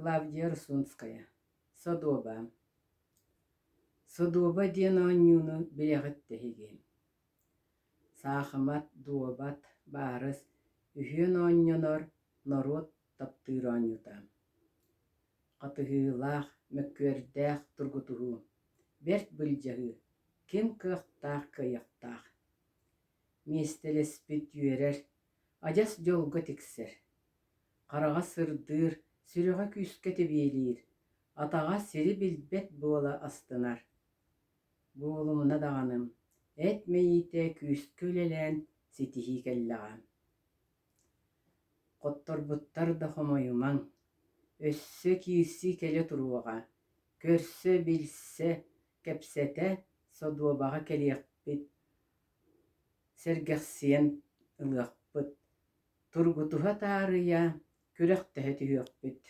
Клавдия Русунская. Содуоба. Содуоба диэн оонньууну билэҕит эһиги. Саахымат, дуобат, баарыс үһүөн оонньонор норуот таптыыр оонньуута. Хатыһыылаах, мөккүөрдээх тургутуһуу, бэрт былдьаһыы, ким кыахтаах кыайыахтаах. Миэстэлэспит үөрэр, адьас дьолго тиксэр. Хараҕа сырдыыр, сүрэҕэ күүскэ тэбиэлиир, атаҕа сири билбэт буола астынар. Буолумуна даҕаны, эт мэйиитэ күүскэ үлэлээн ситиһии кэллэҕэ. Хотторбуттар да хомойумаҥ, өссө киирсии кэлэ туруоҕа, көрсө, билсэ, кэпсэтэ содуобаҕа кэлиэхпит, сэргэхсийэн ылыахпыт, тургутуһа таарыйа, күрэхтэһэ түһүөхпүт.